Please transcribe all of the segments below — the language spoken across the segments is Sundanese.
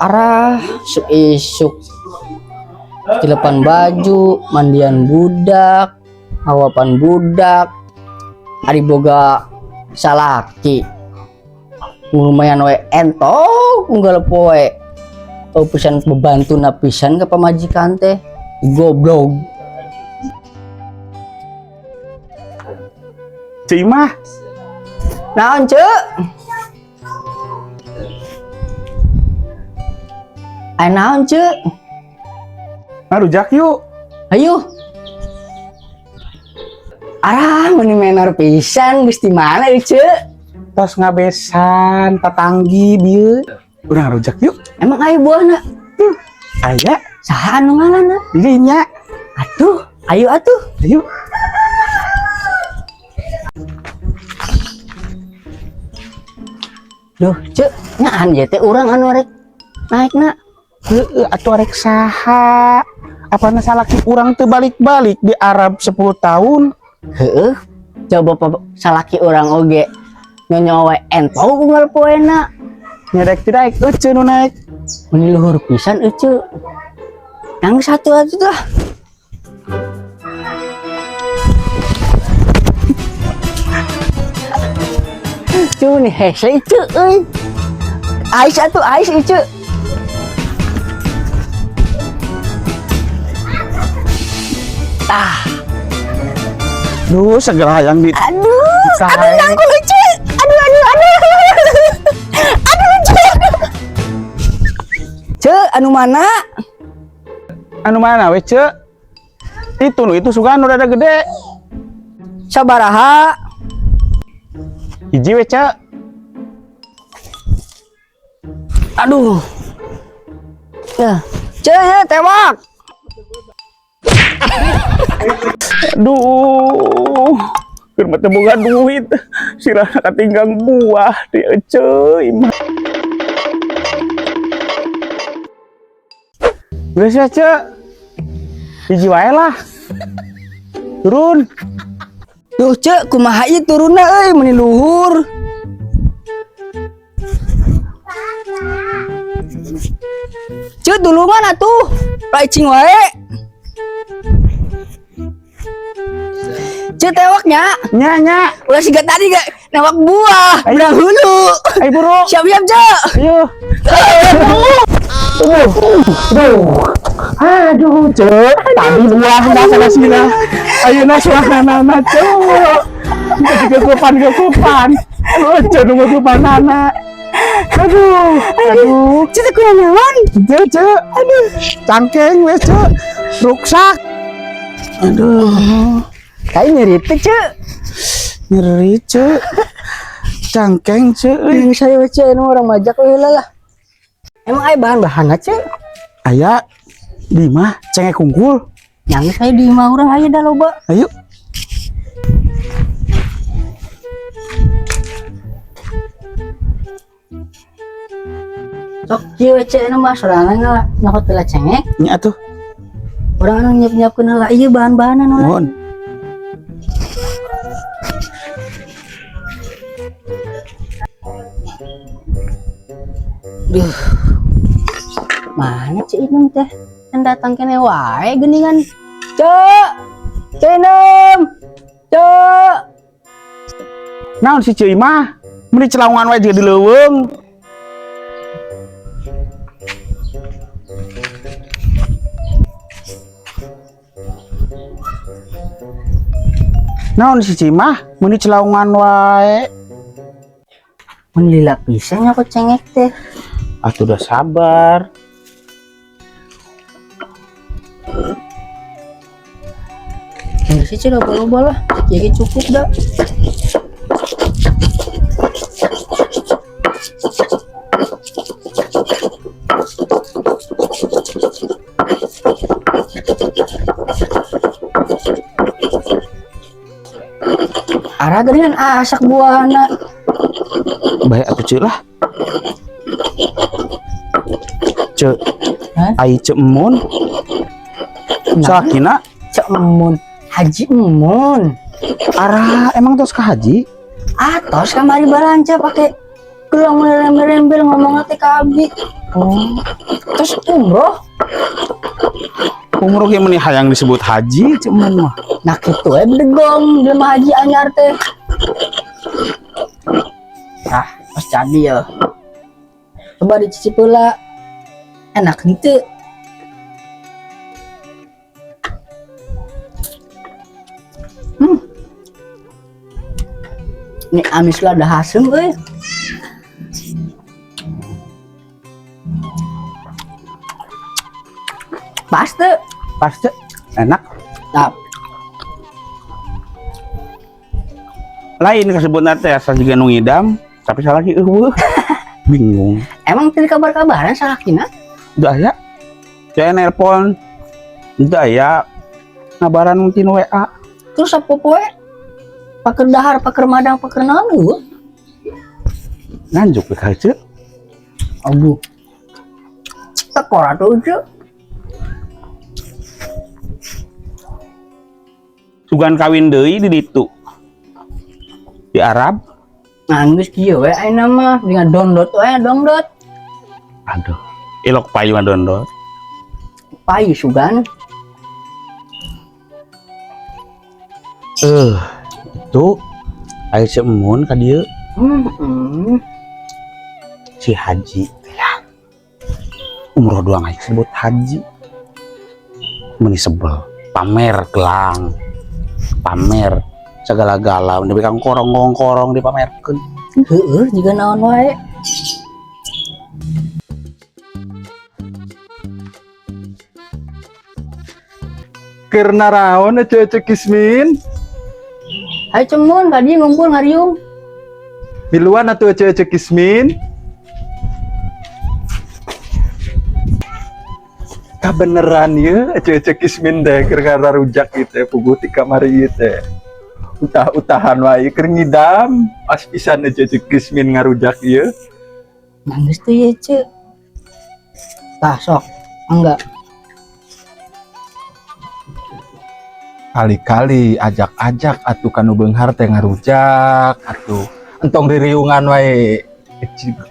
Arah isuk-isuk cilepan baju, mandian budak, ngawapan budak, ari boga salaki. Lumayan we entok unggal poe. Oh, pisan bebantuna pisan ka pamajikan teh. Goblok. Ceu Imah. Naon, Ceu? Aya naon, Ceu? Ngarujak yuk. Ayo. Arah, meni menor pisan geus di mana ieu, Ceu? Tos ngabesan tatanggi bieu. Urang ngarujak yuk. Emang aya buahna? Aya. Saha anu ngalana? Dirinya. Atuh, ayo atuh. Ayo. Duh, Ceu, nyaan ieu teh urang anu rek naikna. Heeh, atuh arek saha? Apana salaki urang teu balik-balik di Arab 10 tahun? Heeh. Coba salaki urang oge nyonyo we entong unggal poena. Nyerek tidak euceun nu naik. Meni luhur pisan euceu. Yang satu atuh dah. Cu nih hese cu euy. Ais atuh ais ieu. Tah. Duh, segala yang di Aduh, Sae. Aduh nyangkul lucu. Aduh, aduh, aduh. Aduh lucu. Ceu, anu mana? Anu mana we, Ceu? Itu nu itu sugan nu rada gede. Sabaraha? Hiji we, Ceu. Aduh. Ya. Ceu, ya, tewak. Aduh. Keur mah teu boga duit. Sirahna katinggang buah di eceu imah. Geus ya, Ceu. Hiji wae lah. Turun. Duh, Ceu, kumaha ieu turunna euy, meuni luhur. Ceu, tulungan atuh. Paicing wae. Ceu, tewaknya. Nya nya. Ulah siga tadi gak newak buah, Ayo. beurang hulu. Ayo buru. Siap-siap, Ceu. Ayo. Aduh. Aduh, Ceu. Tadi buahna salah sila. Ayeuna suasanana, Ceu. Jadi kekupan-kekupan. Aduh, Ceu nu ngekupanana. Aduh, aduh. Ceu teh kunaon naon? Ceu, Ceu. Aduh, cangkeng we, Ceu. Ruksak. Aduh, Kayak nyeri teh, Ceu. Nyeri, Ceu. Cangkeng, Ceu. Yang saya we, Ceu, anu urang majak we heula lah. Emang aya bahan-bahanna, Ceu? Aya di mah cengek kungkul. Yang saya di imah urang aya da loba. Ayo. Sok kieu we, Ceu, anu mah sorangan lah nyokot heula cengek. Nya atuh. Urang anu nyiap-nyiapkeun heula ieu bahan-bahanna nu. Mohon. Duh. Mana Ceu Inem teh? Can datang kene wae geuningan. Ceu! Ceu Inem! Ceu! Naon si Ceu Imah? Meuni celaungan wae juga di leuweung. Naon si Ceu Imah? Meuni celaungan wae. Mun lila pisan nyokot cengek teh. Atuh udah sabar. Enggak sih, Ceu, loba-loba lah. Jadi cukup dah. Arah geuningan asak buahna. Baik atuh Ceu lah. Ceu. Hah? Ai Ceu Emun. Nah. Salakina Ceu Emun, Haji Emun. Arah emang tos ka haji? Atos kamari balanja pake gelang merembel ngomong teh ka abi. Oh, Terus umroh. Umroh ge meni hayang disebut haji Ceu Mun mah. Nah kitu we bedegong jelema haji anyar teh. Ah, pas jadi ya. Coba dicicip heula. Enak henteu? Ini amis lah ada haseum euy. Pas teu? Pas Ceu. Enak. Nah, Lain kasebutna teh asa jiga nu ngidam, tapi salaki euweuh. Bingung. Emang teu kabar-kabaran salakina? Udah aya. Saya nelpon. Udah aya. Ngabaran mungkin WA. Terus apa poe? Paker dahar, paker madang, paker naon euweuh? Nganjuk ke Ceu. Aduh. Tekor atuh Ceu. Sugan kawin deui di ditu. Di Arab. Nah, geus kieu we ayeuna mah dengan dondot we dongdot. Aduh. Ilok payu dondot. Payu sugan. Itu aya Ceu Mun ka dieu. Si Haji ya. Umroh doang aja sebut haji. Meni sebel, pamer gelang, pamer segala-gala, nepi ka korong-korong dipamerkeun. Heeh, jiga naon wae. Keur naraon Ece Kismin? Hayu Ceu Mun ka dieu ngumpul ngariung. Miluan atuh Ece Kismin? Kabeneran ye Ece Kismin teh keur ngararujak ieu teh puguh ti kamari ieu teh. Utah-utahan wae keur ngidam, pas pisan Ece Kismin ngarujak ieu. Nah, geus teu ye Ceu. Tah sok, enggak. Kali-kali ajak-ajak atuh kanu beunghar teh ngarujak atuh. Entong ririungan wae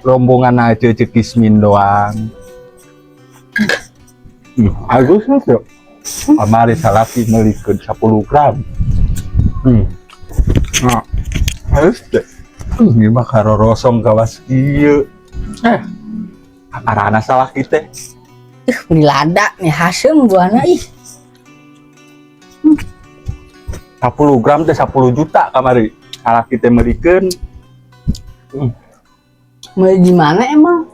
rombongan Ece Kismin doang. Agus tuh. Kamari salaki meulikeun 10 gram. Nah, halus teh. Ini mah karorosong kawas ieu. Kamarana salaki teh? Ih, meni lada nih haseum buahna ih. 10 gram teh 10 juta kamari. Salaki teh meulikeun. Meuli di mana emang?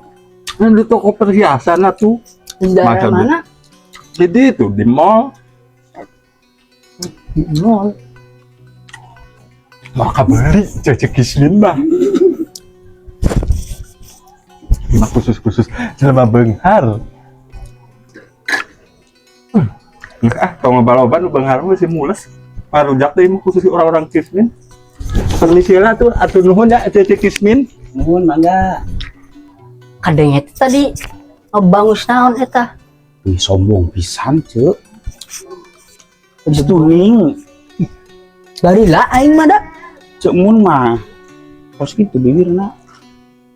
Nah, di toko perhiasan atuh. Di daerah Masa, Bu? mana? Jadi itu di mall. Di mall. Maka beli Cece Kismin mah. Mah khusus-khusus jelema beunghar. Ah, tong loba-loba nu beunghar mah si mules. Marujak teh mah khusus orang-orang Kismin. Permisi lah tuh, atur nuhun ya Cece Kismin. Nuhun mangga. Kadang itu tadi ngebangus naon eta. Ih, sombong pisan, Ceu. Tuning, Barila aing mah da. Ceu Mun mah. Kos kitu bibirna.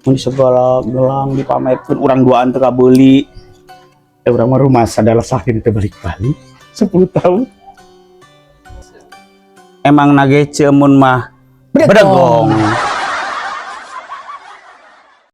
Mun segala gelang dipamerkeun urang duaan teu kabeuli. Urang mah rumah adalah sakit teu balik-balik 10 tahun. Emang nage Ceu Mun mah bedegong.